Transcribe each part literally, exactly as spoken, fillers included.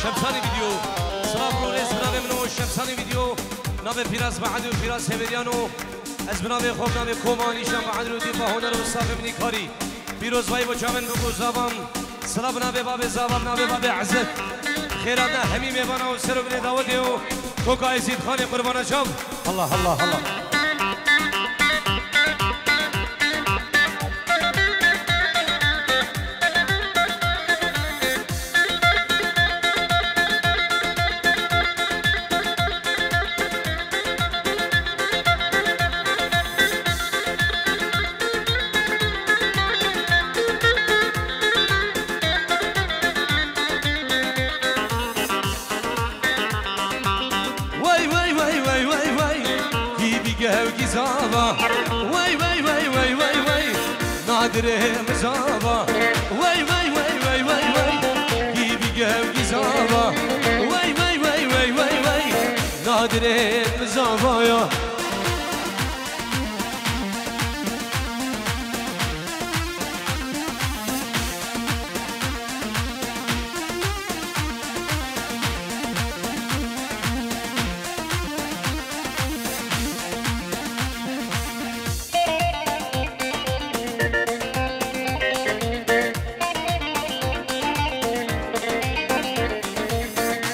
Şemsanî Video. Silav û rêz bi navê min û Şemsanî Video. Navê Pîras Bahadir û Pîras Heveriyan û ez bi navê xwe, bi navê Koma Nîşan Bahadir û Dîpa Huner û Safê min Karî. Pîrozbayî bo çavên bûk û zavan. Silav bi navê babê zavan, bi navê babê Ezet. Xêra de hemî mêvana û serovinê dawetê û koka Êzîd Xanê qurbana çav. Allah, Allah, Allah. Wey, wey, wey, wey, wey, wey. Kî bî gevgî zava. Wey, wey, wey, wey, wey, wey. Nadirê min zava. Wey, wey, wey, wey, wey, wey. Kî bî gevgî zava. Wey, wey, wey, wey, wey, wey. Nadirê min zava ya.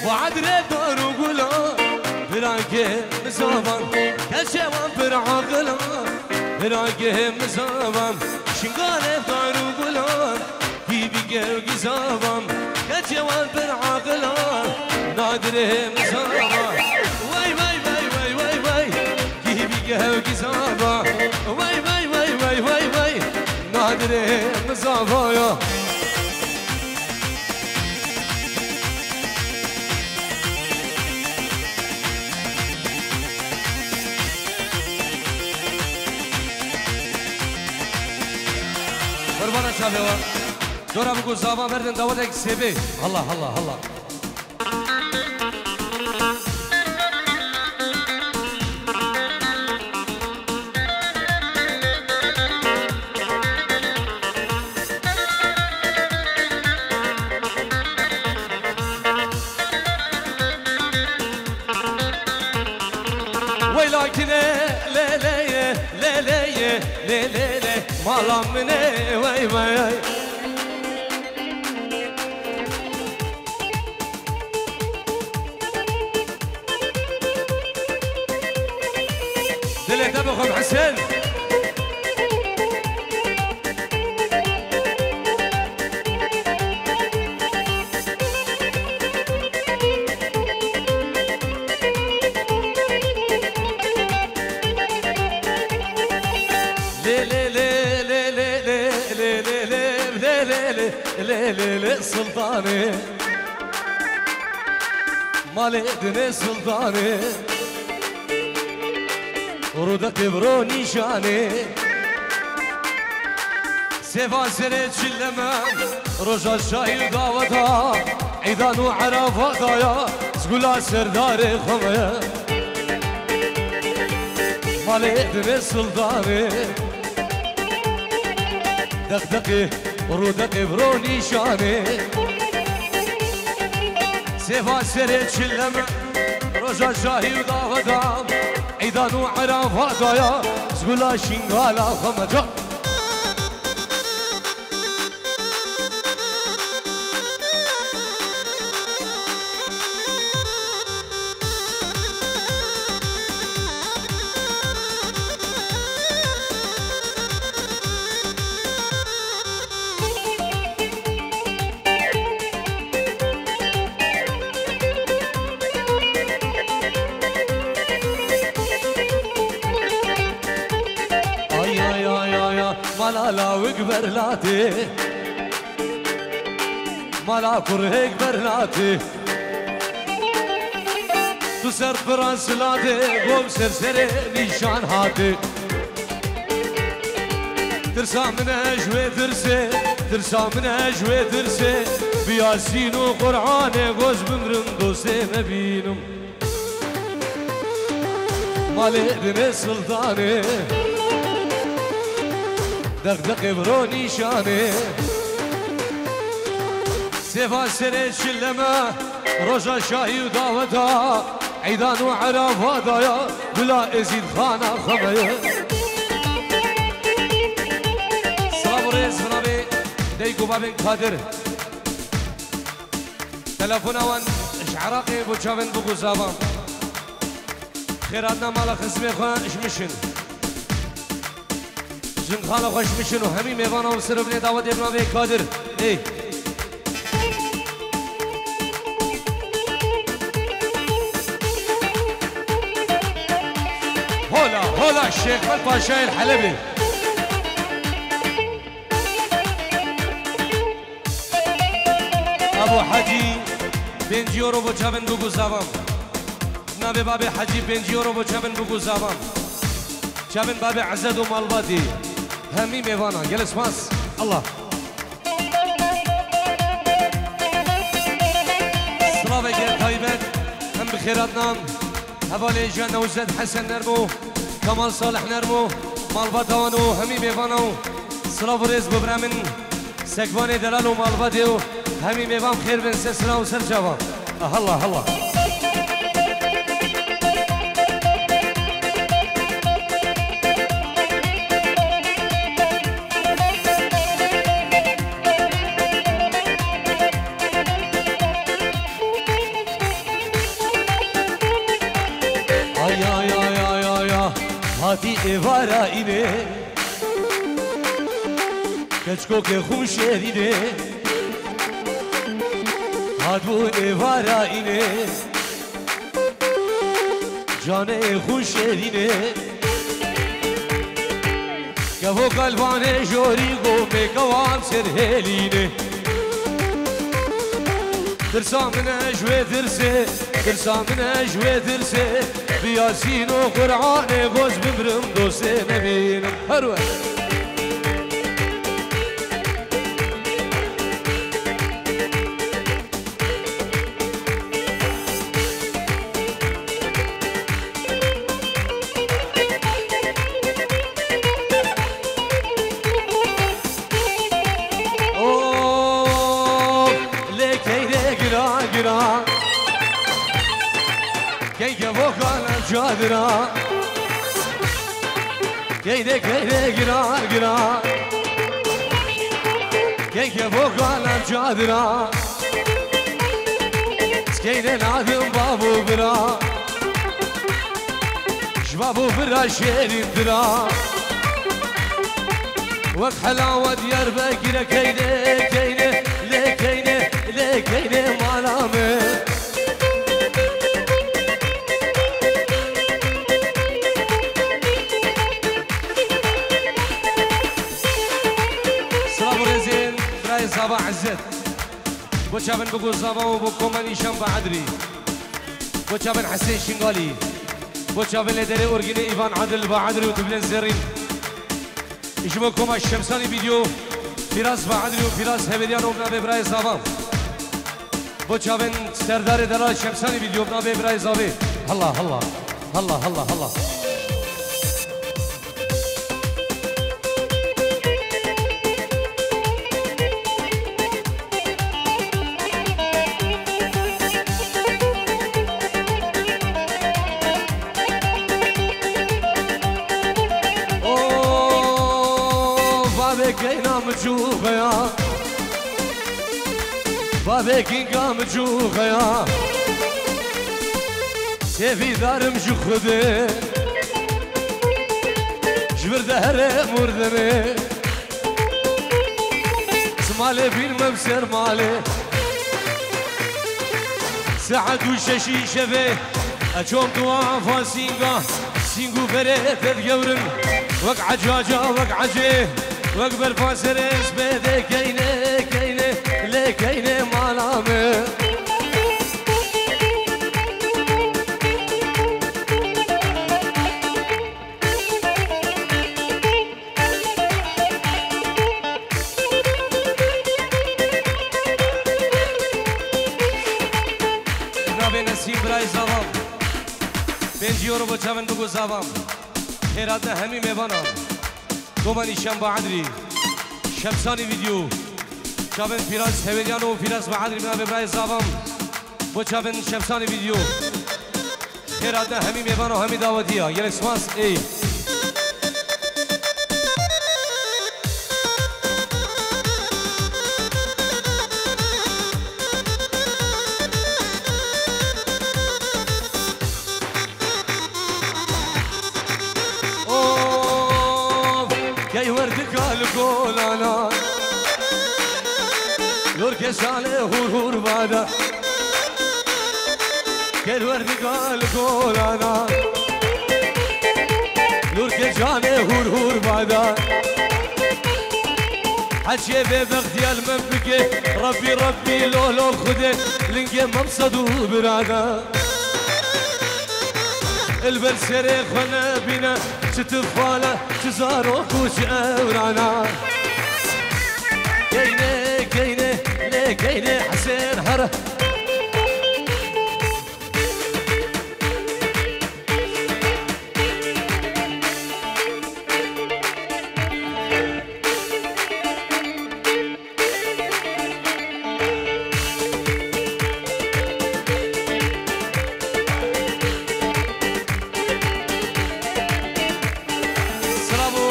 We'd re dar û gulan, viragê mizavan, keçê wan pir aqilan, viragê mizavan, şingalê dar û gulan, kî bî gevgî zavan, keçê wan pir aqilan, nadirê mizavan. Wey, wey, wey, wey, wey, wey. Kî bî gevgî zava. Wey, wey, wey, wey, wey, wey. Nadirê min zava ya. Qurbana çavê we. Dora bûk û zava merdin dawetek sêbê. Allah, Allah, Allah. Wey lakine, lê, lê, lê, lê, lê, lê, lê, lê, lê, mala min e, wey, wey, wey. Dilê te bixwim Husên. Lê, lê, lê, lê, lê, lê, Sultanê. Malê dinê Sultanê. Rûdeqê viro nîşanê. Sêva serê çileme. Roja şahî û daweta. Îdan û erafata ya. Zgula serdarê xwe me. Malê dinê Sultanê. Deqdeqê, rûdeqê viro nîşanê. Sêva serê çileme, roja şahî û daweta, îdan û erafata ya, zgula şingala xwe me ca. Ay, ay, ay, ay, ay, mala lawik berlatê. Mala kurhêk berlatê. Tu ser pira silatê, gom ser serê nîşan hatê. Tirsa min e ji wê tirsê, tirsa min e ji wê tirsê. Bi Yasîn û Qur'anê goz bimrim, dostê me bînim. Malê dinê Sultanê, deqdeqê viro nîşanê. Sêva serê çileme, Roja şahî û daweta, eydan û erava daya, bila Êzîd xana xwe me ye. Silav û rêz bi navê dayik û bavên Kadir. Telefona wan ji Iraqê bo çavên bûk û zavan. Xêr hatina mala xizmê xwe ji Mişin. Jin xala xwe ji Mişin û hemî mêvana û sirivnê dawetê bi navê Kadir. Ê. Hola, hola, Şêxmed Paşayê li Helebê. Abo Hecî, pêncî euro bo çavên bûk û zavan. Navê babê Hecî, pêncî euro bo çavên bûk û zavan. Çavên babê Ezet û malbatî. Hemî mêvana. Gelek spas. Allah. Silaveke taybet. Em bi xêr hatinan. Hevalê Êja Newzet Hesen Nermo, Kemal Salih Nermo, malbata wan û hemî mêvana û silav û rêz bo birê min Sekvanê delal û malbatê û hemî mêvan xêr bin ser sira û ser çavan. Ah, Allah, Allah. Ay, ay, ay, ay, ay, ay. Hatî êvara înê. Keçkokê xûn şêrînê. Hat bû êvara înê. Canê xûn şêrînê. Kevo kalvanê jorî gomê kewan ser hêlînê. Tirsa min e ji wê tirsê, tirsa min e ji wê tirsê. Bi Yasîn û Qur'anê goz bimrim dostê nebînim. Her we. Of, lê keynê gira gira. Keyke vokan cadira. Keyde keyde gira gira. Keyke vokan cadira. Keyde nadim babu bira. Ji babu bira şêrîn dira. Wek helawa Diyarbekir'e keyne, keyne, lê keyne, lê keyne mala me. Silav û rêzên birayê Zava Ezzet. Bo çavên Biko Zava û bo koma nîşan Baadrî. Bo çavên Hesên Şingalî. Bo çavên lêderê Orgînê Îvan Adil Baadrî û Diblên Zerrîn. Ji bo koma Şemsanî Vîdyo, Fîraz Baadrî û Fîraz Hevêdiyan û navê birayê Zava. Bo çavên Serdarê Delal Şemsanî Vîdyo, navê birayê Zavê. Halla, halla. Halla, halla, halla. O, bavê keyna mi çûxeya. Bavê kînka mi çûxeya. Sêvîdarim ji Xwedê. Ji vir de here murdemê. Simalê bîn me bi ser malê. Saet û şeşî şevê, e çom tu afa sînga. Sîng û berê te digewrin. Wek ecaca, wek ecê. Wek berfa serê spêdê keyne, keyne, lê keyne mala me. Navê Nesîm birayê Zavam. Pêncî euro bo çavên Biko Zavam. Xêr hatina hemî mêvanan. Koma nîşan Baadrî. Şemsanî Vîdyo. Çavên Fîraz Hevêdiyan û Fîraz Baadrî navê birayê Zavam. Bo çavên Şemsanê Vîdyo. Xêr hatin hemî mêvan û hemî dawetiya. Gelek spas. Ey. Of, key werdika li golana. Lorke şalê hûr hûr bada. Kel werdika li golana. Lorke canê hûr hûr bada. Heçiyê vê bextiya li min bike. Rabbî, Rabbî, lo, lo, Xwedê, lingê Memsed û birana. Li ber serê xwe nebîne, çi tifal e, çi zarok û çi ewran e. Keynê, keynê, lê keynê Hesên here. Silav û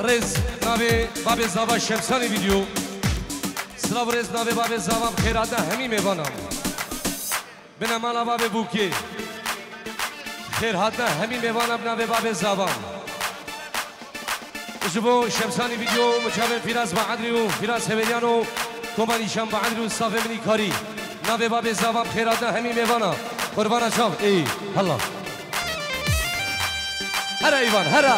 rêz navê babê zava Şemsanê Vîdyo. Silav û rêz navê babê zava, xêr hatin hemî mêvanan. Bine mala babê Bûkê. Xêr hatin hemî mêvanan bi navê babê zava. Ji bo Şemsanê Vîdyo, bo çavên Fîraz Baedrî û Fîraz Hevêryan û Koma Nîşan Baedrî û stafê min î karî. Navê babê zava, bi xêr hatin hemî mêvana. Qurbana çav. Ey, hela. Here Îvan, here.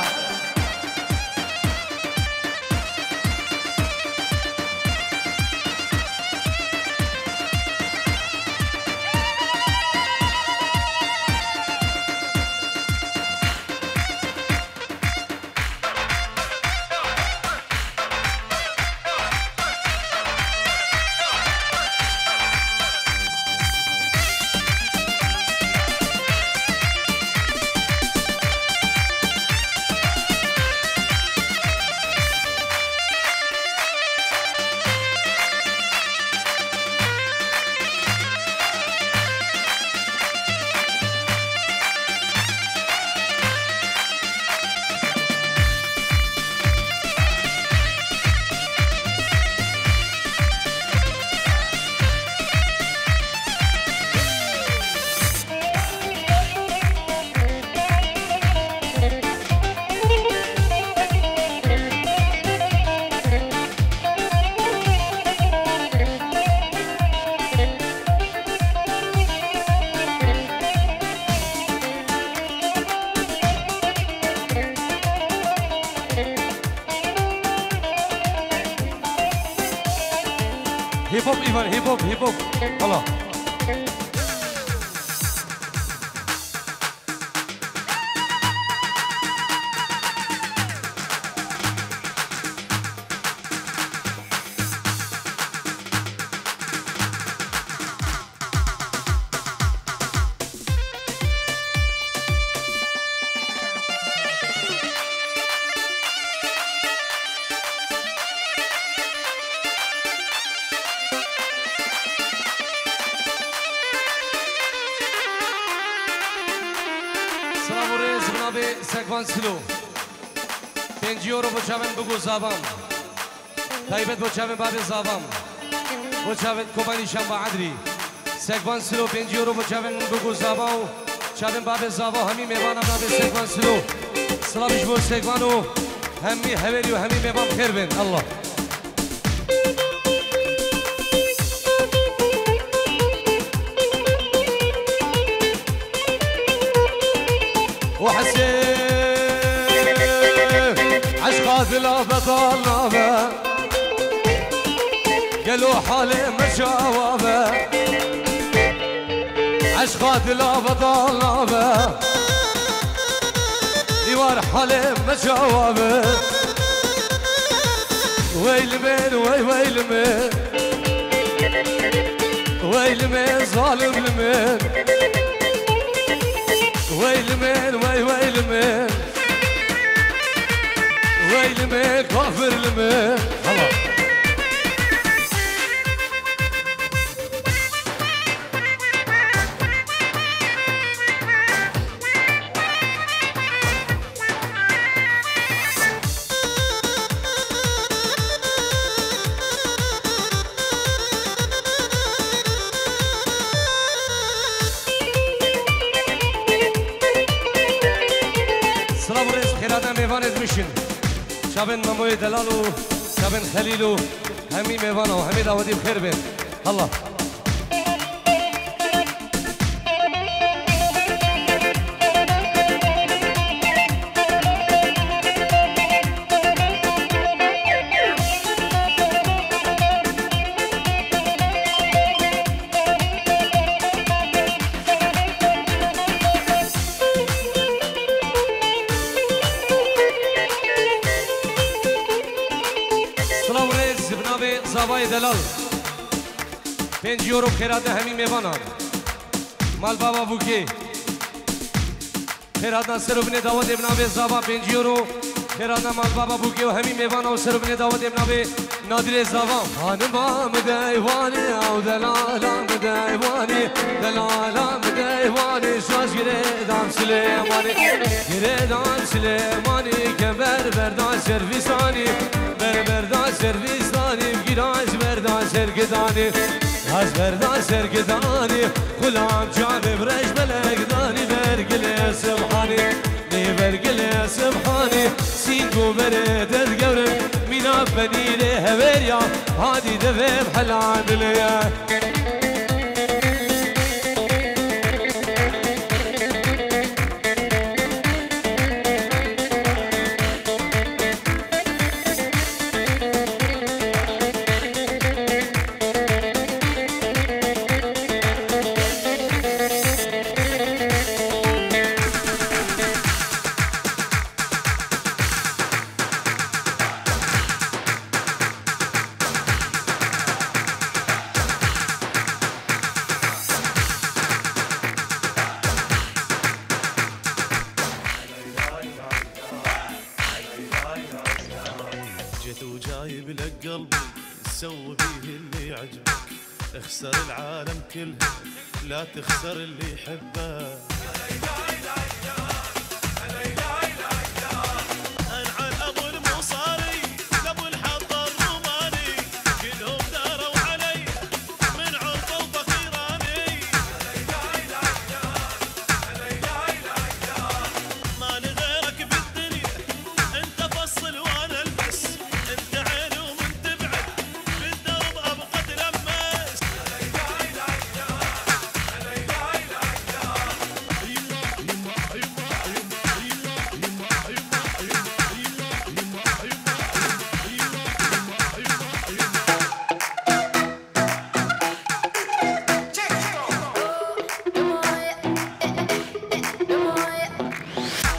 Hip hop, Îvan, hip hop, hip hop. Hala. Silav û rêz, bi navê Sekvan Silo. Pêncî euro bo çavên Bigo Zavan. Taybet bo çavên babê Zavan. Bo çavên Kobanî Şamba Edrî. Sekvan Silo, pêncî euro bo çavên Bigo Zava û çavên babê Zava, hemî mêvana navê Sekvan Silo. Silav ji bo Sekvan û hemî heverî û hemî mêvan xêr bên. Allah. û Hesên, eşqa dila betal nabe. Gelo halê me çawa be? Eşqa dila betal nabe. Dîwar halê me çawa be? Wey li min, wey, wey li min. Wey li min, zalim li min. Wey li min, wey, wey li min. Wey li min, kafir li min. Hela. Çavên Memoyê delal û çavên Xelîl û hemî mêvana û hemî dawetî bi xêr bên. Allah. Silav û rêz bi navê Zavayê Delal. Pênc euro xêrate hemî mêvanan. Mal baba Bûkê. Xêrhatna ser û binê dawetê bi navê Zava, pêncî euro. Xêrhatna mal baba Bûkê û hemî mêvana û ser û binê dawetê bi navê Nadirê Zava. Xanima min deywanî, ew delala min deywanî, delala min deywanî, şaş girêdan Silêmanî, girêdan Silêmanî, kemer berda servîsanî, ber berda servîsanî, gîra ji berda sergidanî, ez berda sergidanî, xulam canê bi reş belek danî, bergilê Sibhanî. Nê bergilê Sibhanî, sîng û berê derdgewrin, mîna penîrê hevêriya, hadî divê bi helandilê ye. جيت وجايب لك قلبي، سوي بيه اللي يعجبك. اخسر العالم كلها، لا تخسر اللي يحبك. أنعل أبو المصاري، أبو الحضر روماني، كلهم داروا علي من عرفة وفخيراني. ما لغيرك بالدنيا، انت فصل وانا البس، انت عيني ومن تبعد، بالدرب ابقى تلمس.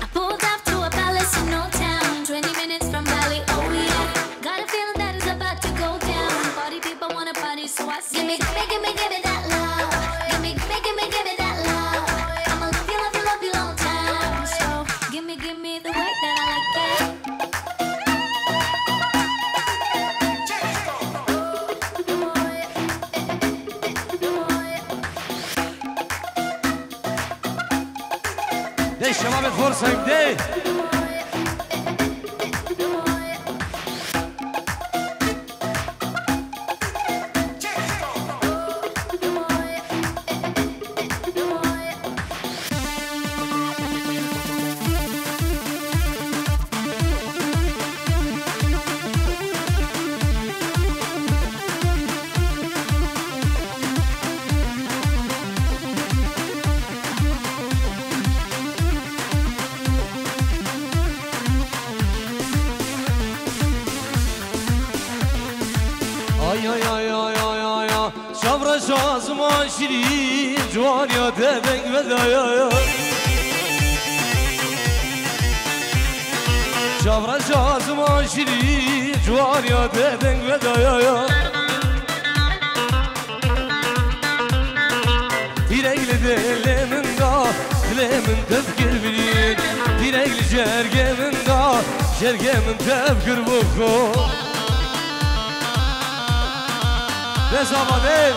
I pulled up to a palace in Old Town, twenty minutes from Bali, oh yeah. Got a feeling that it's about to go down. Party people wanna party, so I say, gimme, gimme, gimme, gimme that love. Gimme, gimme, gimme, gimme that love. I'ma love you, love you, love you long time. So, gimme, gimme the way that I like it. Dey şebabê xor seng dey. Ay, ay, ay, ay, ay, ay, ay. Çavreşa ziman şirîn, ciwaniya te deng vedaya ya. Çavreşa ziman şirîn, ciwaniya te deng vedaya ya. Tîrek li dilê min da, dilê min tevkir birîn. Tîrek li cergê min da, cergê min tevkir bixwe. Dest ava de.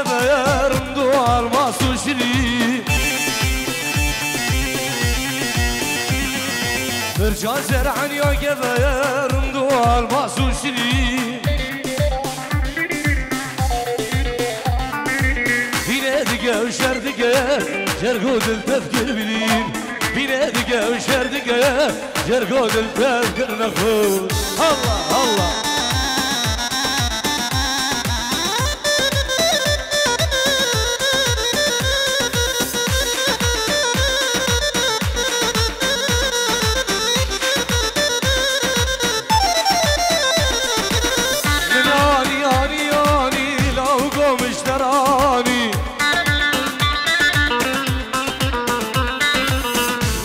Geveyerim dual masuşri. Birca zer'an ya geveyerim dual masuşri. Bine dige, şer dige, cergo dil tefkir bilin. Bine dige, şer dige, cergo dil tevkir nexwe. Allah, Allah. Min anî, anî, anî, lawgo mişteranî.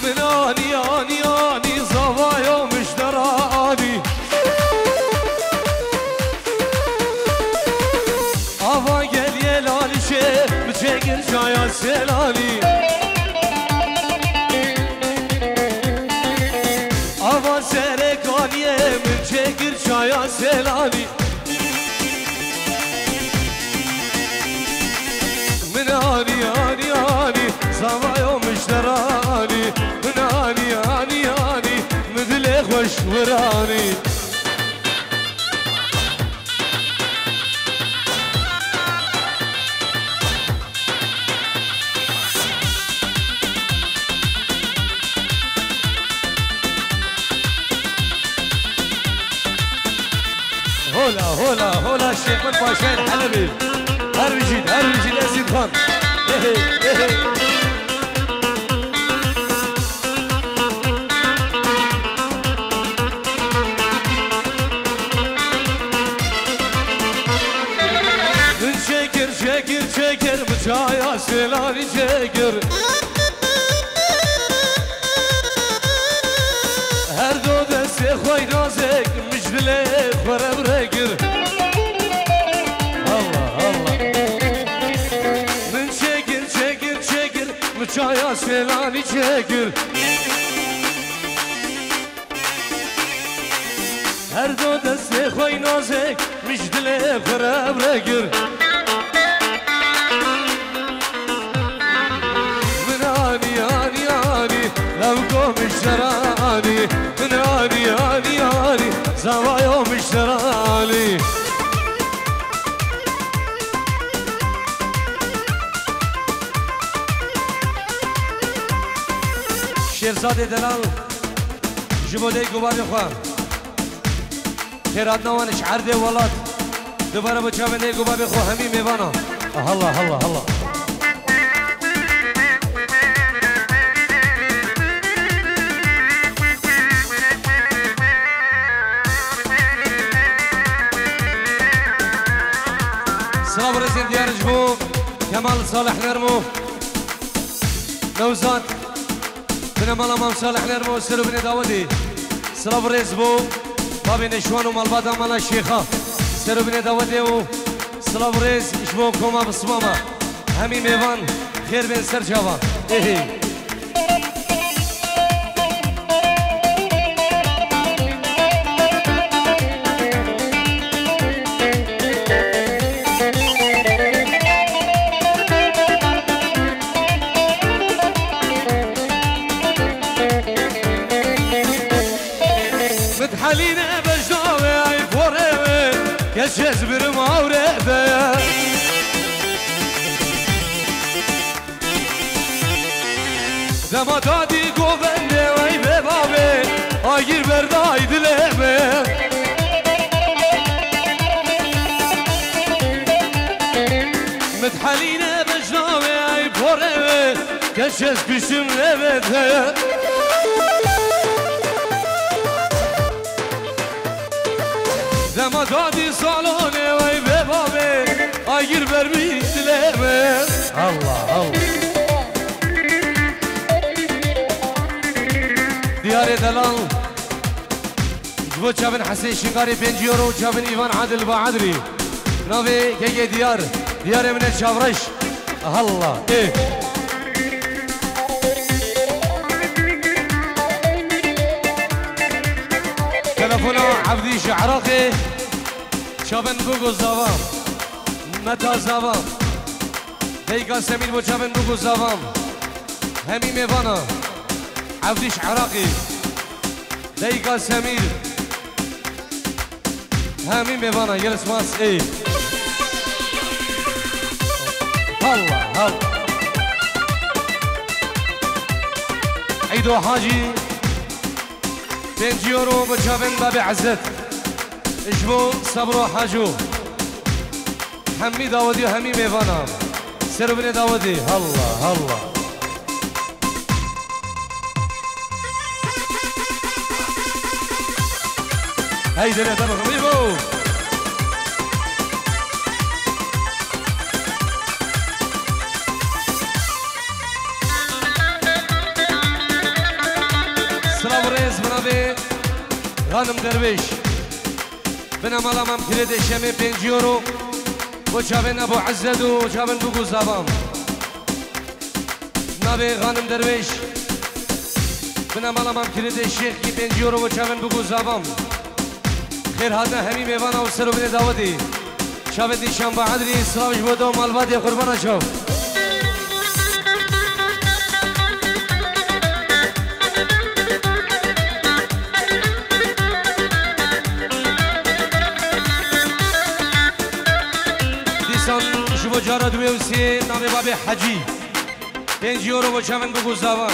Min anî, anî, anî, zavayo mişteranî. Ava geliye lalişe, mi çekir çaya selanî. Ava serekanî, mi çekir çaya selanî. Min anî, anî, anî, zavayo mişteranî. Min anî, anî, anî, min dilê xweş wiranî. Hola, hola, hola, Şêxmin Paşayên Helebê. Her bijîn, her bijîn Ezîd Xan. Hey, hey, hey, hey. Min çekir, çekir, çekir, mi çaya selanî çekir. Her do destê xwe nazek, mij dilê xwe re birekir. Allah, Allah. Min çekir, çekir, çekir, mi çaya selanî çekir. Her do destê xwe nazek, mij dilê xwe re birekir. Min anî, anî, anî, lewko mişteranî. Min anî, anî, anî, zavayo mişteranî. Şêrzadê delal ji bo dayik û bavê xwe. Xêr hatina wan ji erdê welat. Dubare bi çavên dayik û bavê xwe hemî mêvana. Halla, halla, halla. Silav û rêzên diyar ji bo Kemal Salih Nermo. Newzat. Binemala Mam Salih Nermo, ser û binê dawetê. Silav û rêz bo bavê Neşwan û malbata Mala Şêxa. Ser û binê dawetê û silav û rêz ji bo koma Bismama. Hemî mêvan xêr bên ser çavan. Ê hê. Mithelîne bejna wê ay porê wê, keç ez birim awre de. Dema dadî govendê wey bê bavê, agir berday dilê me. Mithelîne bejna wê ay porê wê, keç ez kuşim nevete. Dema dadî salonê wey bê bavê, agir bermî dilê me. Allah, Allah. Diyarê delal. Ji bo çavên Hesên Şingarê pênc euro, çavên Îvan Adil Baadrî. Navê kekê Diyar. Diyarê min e çavreş. Allah. Ê. Telefona Evdî ji Iraqê. Çavên Gogo Zava. Meta Zava. Dayika Semîr bo çavên bûk û zavan. Hemî mêvana. Evdîş Iraqî. Dayika Semîr. Hemî mêvana. Gelek spas. Ey. Halla, halla. Eydo Hacî. Pêncî euro bo çavên babê Ezzet. Ji bo Sabro Haco. Hemî dawetî û hemî mêvana. Ser û binê dawetî. Halla, halla. Hey, dene, tabii, tabii, bu. Silav û rêz, bi navê Xanim Derwêş. Bina mala Mam Kirê Dêşemê pêncî euro. Bo çavên Ebu Ezzet û çavên bûk û zavan. Navê Xanim Derwêş. Bina mala Mam Kirê Dêşêxkî pêncî euro bo çavên bûk û zavan. Xêr hatine hemî mêvana û ser û binê dawetî. Çavên Dîşan Bahadirî, silav ji bo te û malbatê, qurbana çav. Dîsan ji bo cara duwê û sê navê babê Hecî. Pêncî euro bo çavên bûk û zavan.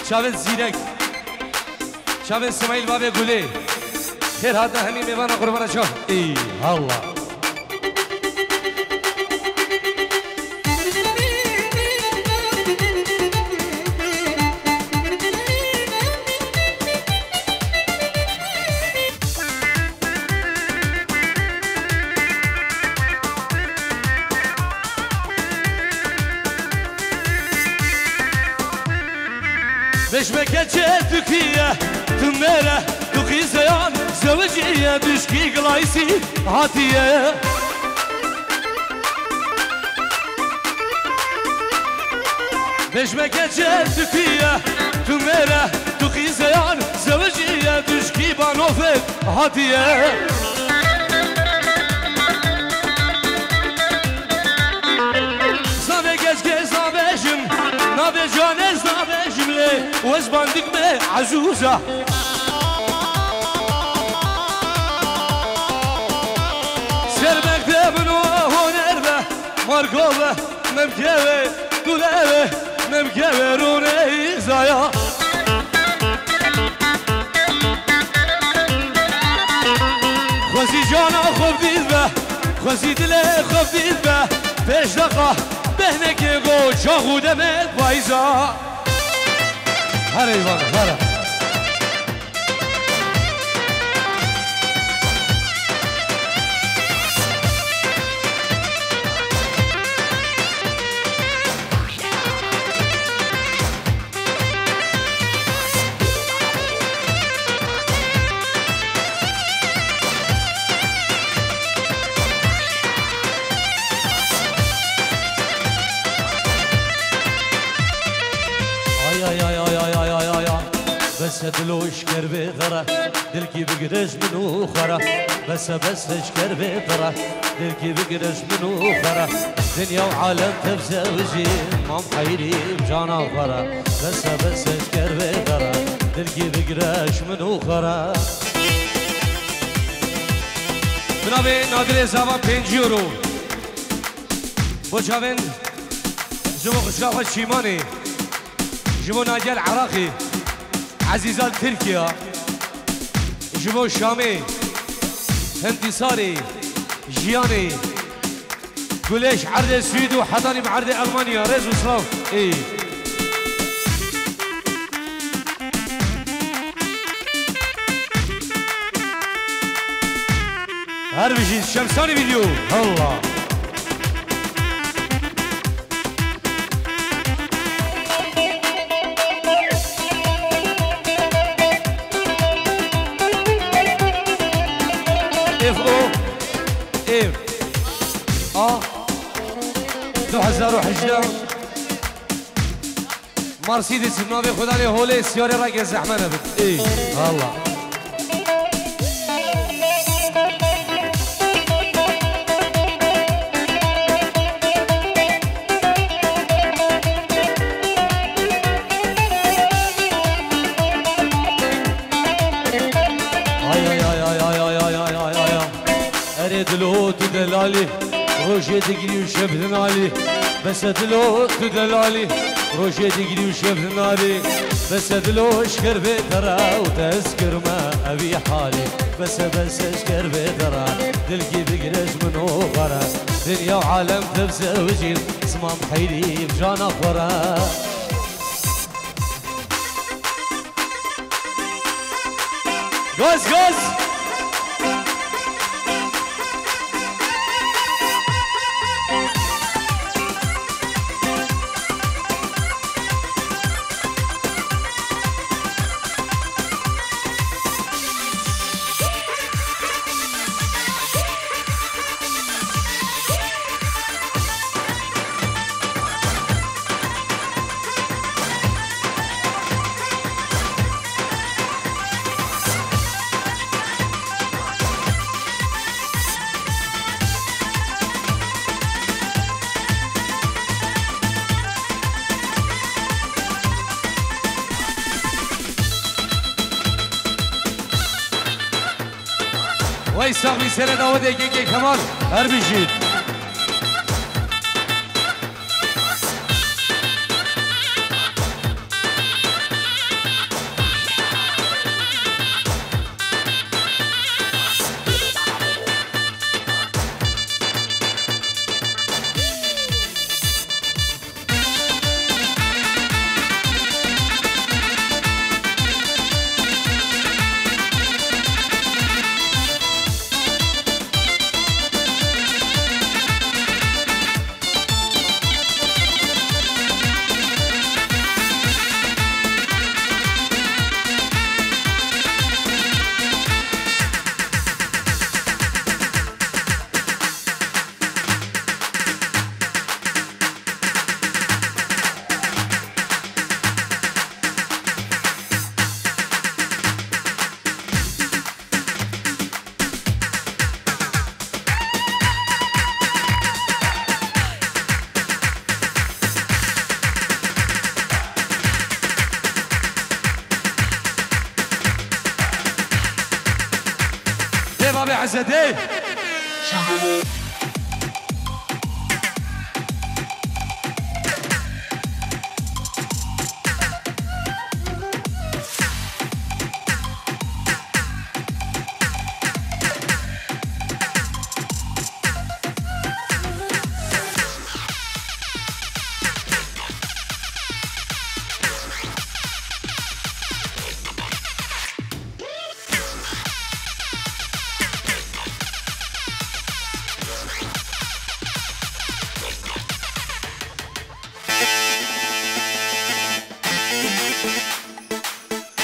Çavên zîrek. Çavên Simayîl babê Gulê. Xêr hatine hemî mêvana, qurbana çav. Ey, halla. Beşmeke çe Tirkiye, tu mere, tu xizeyan, zewiciye, duşkî gilaysi hatiye. Beşmeke çe Tirkiye, tu mere, tu xizeyan, zewiciye, duşkî banofet hatiye. Zavê geç geç nabêjim, navê can ez nabêjim lê wez bandik me ezûza. Ser mektebin û honer be, marko be, memke be, dule be, memke be rûnê îzaya. Xwezî cana xwe dît be, xwezî dilê xwe dît be, pêş deqa behnekê go çax û demet payîza. Her eyvallah, her. Ay, ay, ay. Bes e dilo şker bê xera, dilkî bigire ji min û xera. Bes e, bes e şker bê xera, dilkî bigire ji min û xera. Dinya û alem tev zewicî, mam heyrî cana xera. Bes e, bes e şker bê xera, dilkî bigire ji min û xera. Bi navê Nadirê Zava pêncî euro. Bo çavên ji bo xwişka xwe Şîmanê, ji bo Nagel Iraqê, Ezîza li Tirkiye, ji bo Şamê, Hindîsarê, Jiyanê, Gulêş erdê Swîd û hetanî bi erdê Elmanya. Rêz û silav. Ê. Her bijî Şemsanî Video. Halla. F O. F A. Du hezar û hejdeh. Mercedes navê Xudanê holê siyarê rake zehme nebit. Ey, Allah. Rojê digrî û şev dinalî, bese dilo tu delalî. Rojê digrî û şev dinalî, bese dilo ji ker bê te re û te ez kirime evî halî. Bese, bese ji ker bê te re, dilkî bigire ji min û xwe re. Dinya û alem tev zewicîn, simam heyrî bi cana xwe re. Gaz, gaz! Wey sax bî, serê dawetê kekê Kemal, her bijît. Dê babê Heze, dê!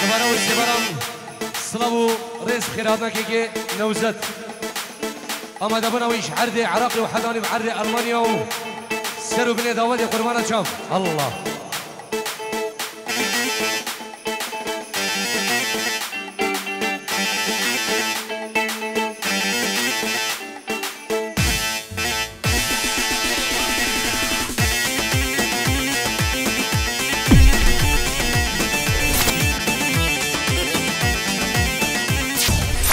Dubare û sêbaran silav û rêz xêrhatina kekê Newzet. Amadebûna wî ji erdê Iraqê û hetanî bi erdê Elmanya û ser û binê dawetê qurbana çav. Allah.